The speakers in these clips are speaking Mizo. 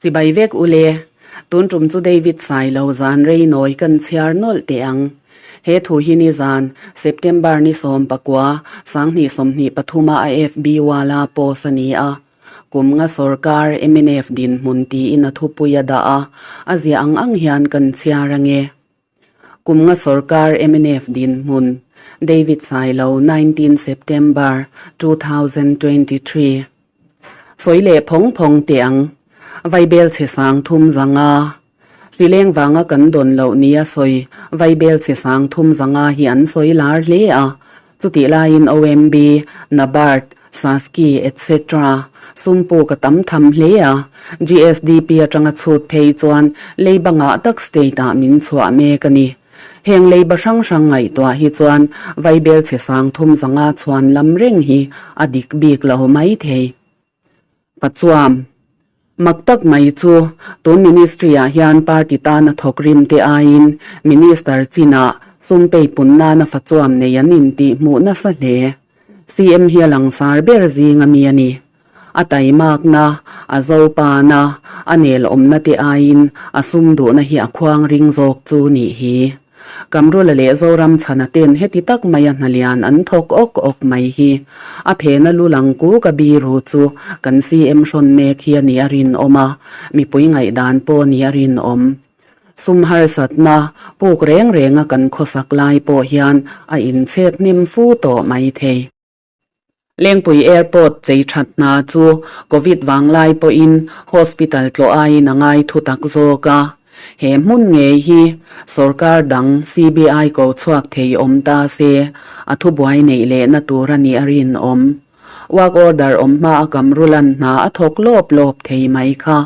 Chibai vek u le. Tun tum chu David Sailo zan rei nawi kan chhiar nawlh teh ang. He thu hi nizan, September ni 19, 2023 a AFB wala post a ni a. Kum nga sorkar mnf dinhmun tiin a thupui a dah a, a ziah ang ang hian kan chhiar ange. Kum nga sorkar mnf dinhmun, David Sailo, 19 September, 2023. Sawi leh phawng phawng teh ang. Vaibel chhe sang thum zanga. Hrileng vanga kan dawn loh nia sawi vaibel chhe sang thum zanga hi an sawi lar hle a. Chutih laiin OMB, NABARD, SASCI etc. Sum puk a tam tham hle a. GSDP atanga chhut phei chuan leiba ngah tak state ah min chhuah mek a ni. Heng leiba hrang hrang ngaihtuah hi chuan vaibel chhe sang thum zanga chhuan lam reng hi a dik bik lo mai thei. Pachuam, Mak tak mai chu tun ministry ah hian party tana thawk rim te aiin minister chinah sum pei pun nana fachuam nei an intih hmuh nasa hle. CM hi a langsar ber zing a mi a ni. A taimakna, a zopana, a nelawmna te aiin a sum duhna hi a khuang ring zawk chu nih hi. Kamrula leh Zoram chhana ten heti tak maia hnalian an thawk awk awk mai hi. A phena lu lang ku ka biru chu kan CM hrawn mek hi a nih a rinawm a, mipui ngaihdan pawh nih a rinawm. Sum harsatna puk reng renga kan khawsak lai pawh hian a inchhek hnem fu tawh mai thei. Lengpui Airport chei that hna chu Covid vanglai pawhin hospital tlawh aiin a ngai thu tak zawk a. He hmun ngei hi sorkar dang CBI ko chhuak thei awm ta se a thubuai neih lehna tur a nih a rinawm. Work order awm hma a Kamrulan hna a thawk lawp lawp thei mai kha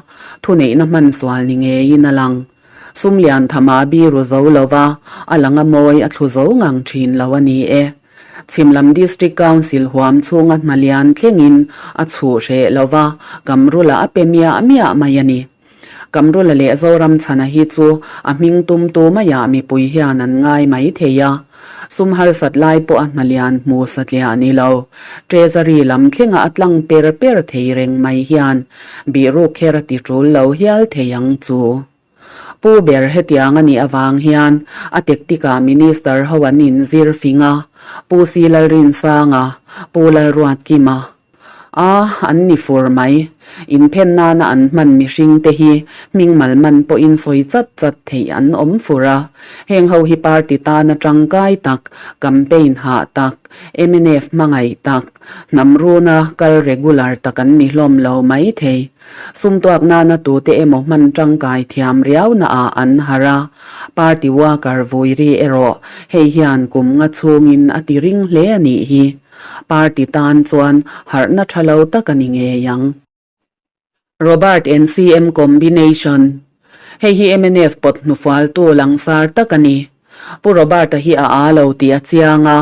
thuneihna hman sual ni ngeiin a lang. Sum lian thama biru zo lova a lang a mawi a thlu zo ngang thin lo a ni e. Chhimlam District Council huam chhunga hna lian thlengin a chhuh hreh lova Kamrula a pe miah miah mai a ni. Kamrula leh Zoramchhana hi chu a hming tum tu maiah mipui hian an ngai mai thei a. Sum harsat lai pawh a hna lian hmu satliah ni lo. Treasury lam thlenga a tlang per per thei reng mai hian bihruk kher a ti tul lo hial thei ang chu. Pu ber hetiang a nih avang hian a tactic-ah Minister ho an inzir fing a, Pu Si Lalrinsanga, Pu Lalruatkima, A, an ni fur mai. Inphen nana an hman mihring te hi hming mal man pawhin sawi chat chat theih an awm fur a. Heng ho hi party tana tangkai tak, campaign hah tak, mnf hmangaih tak, hnam runa kal regular tak an ni hlawm lo mai thei. Sum tuak nana tute emaw hman tangkai thiam riau naah an harh a, party worker vui ri erawh hei hian kum nga chhungin a ti ring hle a nih hi. Party tan chuan harhna tha lo tak a ni ngei ang. Robert and CM combination, Hei hi mnf pawt hnufualtu langsar tak a ni. Pu Robert-a hi a aa lo tih a chiang a,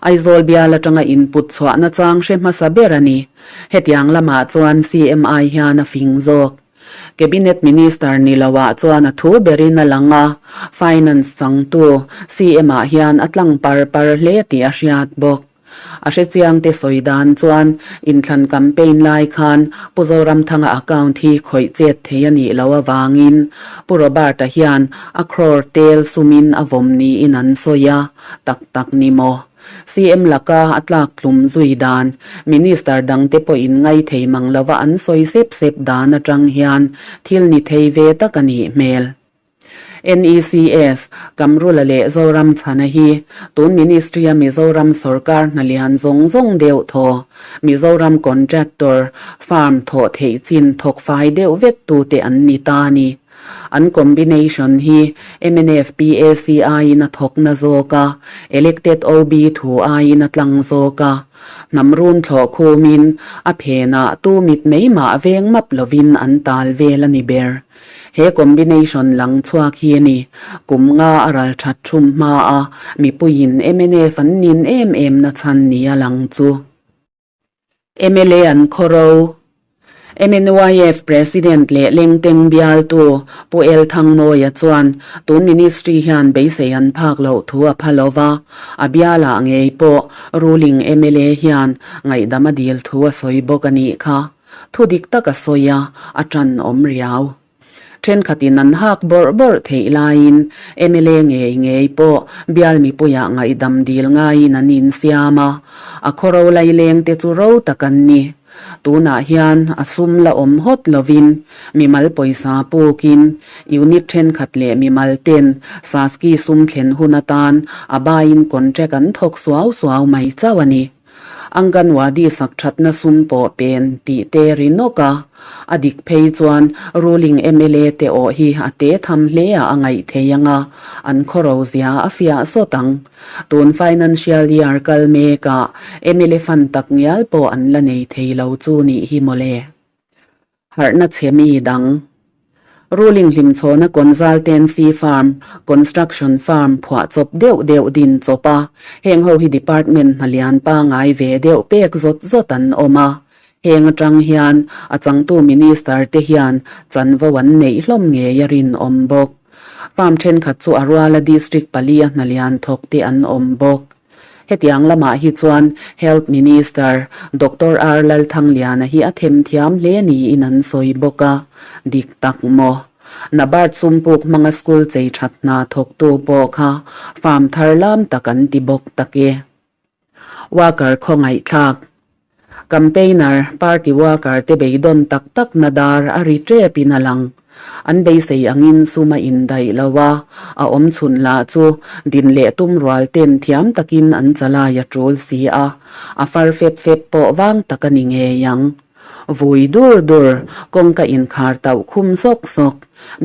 Aizawl bial atanga input chhuahna chang hre hmasa ber a ni. Hetiang lamah chuan CMI hian a fing zawk. Cabinet Minister ni loah chuan a thu berin a lang a, Finance changtu CM-ah hian a tlang par par hle tih a hriat bawk. A hrechiangte sawi dan chuan inthlan campaign lai khan Pu Zoramthanga account hi khawih chet thei a nih loh avangin Pu Robert-a hian a crore tel sumin a vawm niin an sawi a, tak tak ni maw? CM laka a tlak tlum zui dan, Minister dangte pawhin ngai thei mang lova an sawi sep sep dan atang hian thil ni thei ve tak a nih hmel. NECS, Kamrula leh Zoramchhana hi tun Ministry-a Mizoram sawrkar hna lian zawng zawng deuh thaw, Mizoram contractor firm thawh theih chin thawk fai deuh vek tute an ni ta a ni. An combination hi mnf PAC aiin a thawk na zawk a, elected OB thu aiin a tlang zawk a. Hnam run thlawh khumin a phenah tu mit mai mah veng map lovin an tal vel a ni ber. He combination lang chhuak hi a ni. Kum nga a ral that thum hma a, mipuiin mnf an nin em em na chhan ni a lang chu. Mla an khawro. MNYF President leh Lengteng bialtu Pu El Thangmawia chuan tun Ministry hian beisei an phak loh thu a pha lova, a bialah ngei pawh ruling mla hian ngaihdam a dil thu a sawi bawk a nih kha. Thu dik tak a sawi a, a ṭan awm riau. Ṭhenkhatin an hak bawrh bawrh theih laiin mla ngei ngei pawh bial mipuiah ngaihdam dil ngaiin an insiam a, a khawro laileng te chu ro tak an ni. Tunah hian a sum la awm hawt lovin mimal pawisa pukin unit ṭhenkhat leh mimal ten Saski sum thlen hun atan a baiin contract an thawk suau suau mai chauh a ni. Anganwadi sak thatna sum pawh pen tih te ri nawk a, a dik phei chuan ruling mla te awh hi a te tham hle a a ngaih thei ang a, an khawro zia a fiah sawt ang. Tun financial year kal mekah mla fund tak ngial pawh an la nei thei lo chu nih hi mawle. Harhna chhe mi dang. Ruling hlimchhawna consultancy firm, construction firm phuah chawp deuh deuh din chawp a, heng ho hi department hna lian pangai ve deuh pek zawt zawt an awm a. Heng atang hian a changtu minister te hian chanvo an neih hlawm ngei a rinawm bawk. Firm thenkhat chu a ruala district palia hna lian thawk te an awm bawk. Hetiang lamah hi chuan Health Minister Doctor R Lalthangliana hi a themthiam hle niin an sawi bawk a, dik tak maw? NABARD sumpuk hmanga school chei that hna thawktu pawh kha farm thar lam tak an ti bawk tak e. Worker khawngaihthlak. Campaigner, party worker te beidawn tak tak na dar a ri tep in a lang. An beisei angin sum a indaih lo a, a awm chhun lah chu din leh tum rual ten thiam takin an chalai a tul si a, a far fep fep pawh vang tak a ni ngei ang. Vui dur dur, kawngka inkhar tauh khum sawk sawk,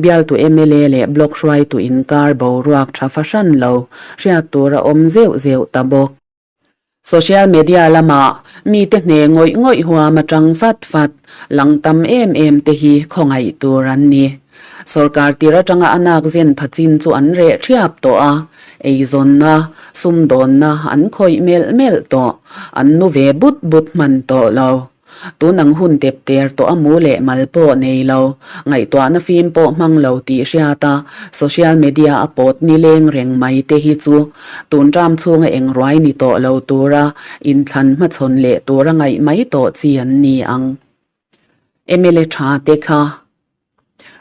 bialtu mla leh block hruaitu inkar boruak tha fahran lo hriat tur a awm zeuh zeuh ta bawk. Social media lama mite hne ngawih ngawih huam atang fat fat lang tam em em te hi khawngaih tur an ni. Sorkar tir atanga a nak zen pha chin chu an reh thiap tawh a, eizawnna, sumdawnna an khawih melh melh tawh, an nu ve but but hman tawh lo. Tun ang hun tep ter tawh a mu leh mal pawh nei lo, ngaihtuahna fim pawh hmang lo tih hriat a, social media a pawt ni leng reng mai te hi chu tun ram chhunga eng ruai ni tawh lo tura inthlan hmachhawn leh tura ngaih mai tawh chi an ni ang. Mla tha te kha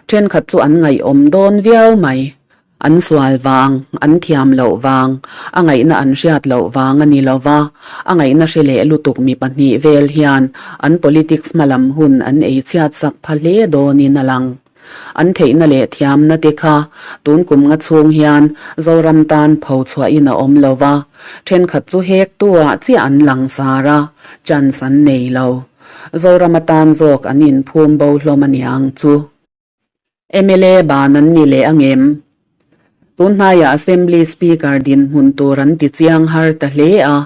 Thenkhat chu an ngaihawm dawn viau mai. An sual vang, an thiam loh vang, a ngaihna an hriat loh vang a ni lo va, a ngaihna hre leh lutuk mi pahnih vel hian an politics hmalam hun an ei chhiat sak pha hle dawnin a lang. An theihna leh thiamna te kha tun kum nga chhung hian Zoram tan pho chhuahin a awm lo va, thenkhat chu hek tu ah chiah an langsar a, chance an nei lo. Zoram atan zawk an inphum bo hlawm a niang chu. Mla ban an ni leh angem? Tun hnaiah Assembly Speaker dinhmun tur an ti chiang har ta hle a,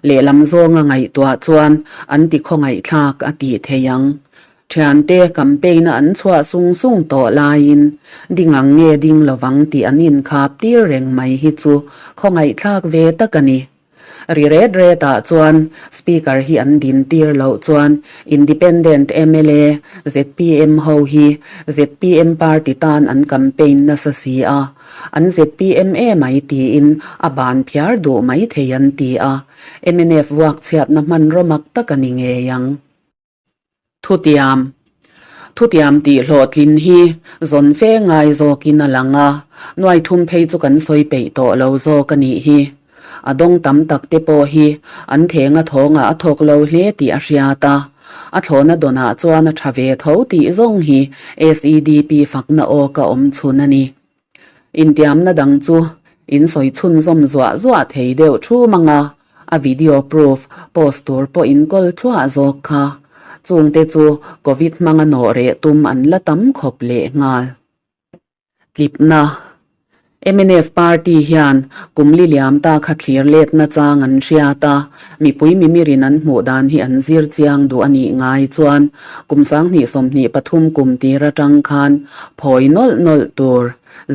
lehlam zawnga ngaihtuah chuan an ti khawngaihthlak a tih thei ang. Thiante campaign-a an chhuah sung sung tawh laiin ding ang nge ding lovang tih an inkhap tir reng mai hi chu khawngaihthlak ve tak a ni. Ri ret ret ah chuan Speaker hi an din tir loh chuan Independent mla zpm ho hi zpm party tan an campaign nasa si a, an zpm emai tiin a ban phiar duh mai thei an ti a, mnf vuak chhiatna hmanraw mak tak a ni ngei ang. Thutiam. Thutiam tih hlawhtlin hi zawn fe ngai zawkin a lang a, nuai thum phei chu kan sawi peih tawh lo zawk a nih hi. A dawng tam tak te pawh hi an thenga thawngah a thawk lo hle tih a hriat a, a thlawhna dawnah chuan a tha ve tho tih zawng hi SEDP fakna aw ka awm chhun a ni. Intiamna dang chu in sawi chhunzawm zuah zuah thei deuh thum ang a, a video proof post tur pawh in kawl thluah zawk kha. Chungte chu Covid hmanga nawh reh tum an la tam khawp leh nghal. Tlipna. Mnf party hian kum li liam ta kha thlir letna chang an hriat a, mipui mimirin an hmuh dan hi an zir chiang duh a nih ngai chuan kum 2023 kum tir atang khan phawi nawlh nawlh tur,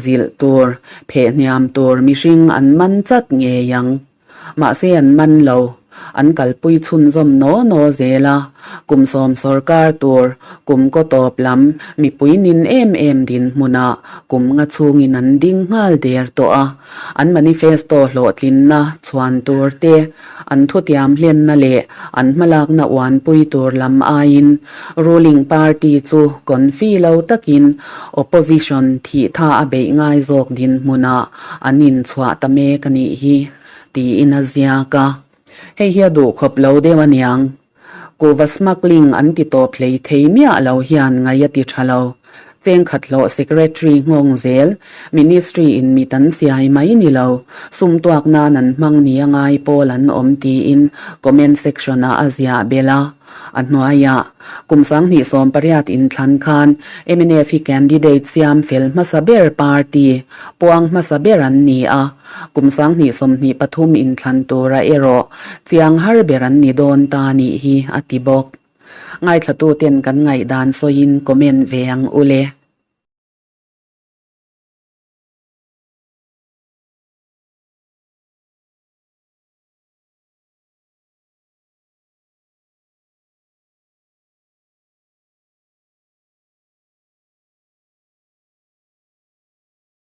zilh tur, pheh hniam tur mihring an man chat ngei ang. Mahse an man lo. An kalpui chhunzawm naw naw zel a, kum sawm sawrkar tur kum kaw tawp lam mipui nin em em dinhmunah kum nga chhungin an ding nghal der tawh a. An manifesto hlawhtlinna chhuan tur te, an thutiam hlenna leh an hmalakna uanpui tur lam aiin ruling party chu confi lo takin opposition thihtha a beih ngai zawk dinhmunah an inchhuah ta mek a nih hi tiin a ziak a. Hei hi a duhkhawp lo deuh aniang. Kuhva smuggling an ti tawp hlei thei miah lo hian ngaih a ti tha lo. Chengkhat hlawh Secretary nghawng zel, Ministry in mit an siai mai ni lo, sum tuak nan an hmang ni a ngai pawl an awm tiin comment section ah a ziah belh a. A hnuaiah, kum 2018 inthlan khan mnf hi candidate siam fel hmasa ber party, puang hmasa ber an ni a. Kum 2023 inthlan tura erawh chiang har ber an ni dawn ta nih hi a ti bawk. Ngaithlatuten kan ngaihdan sawiin comment ve ang u le.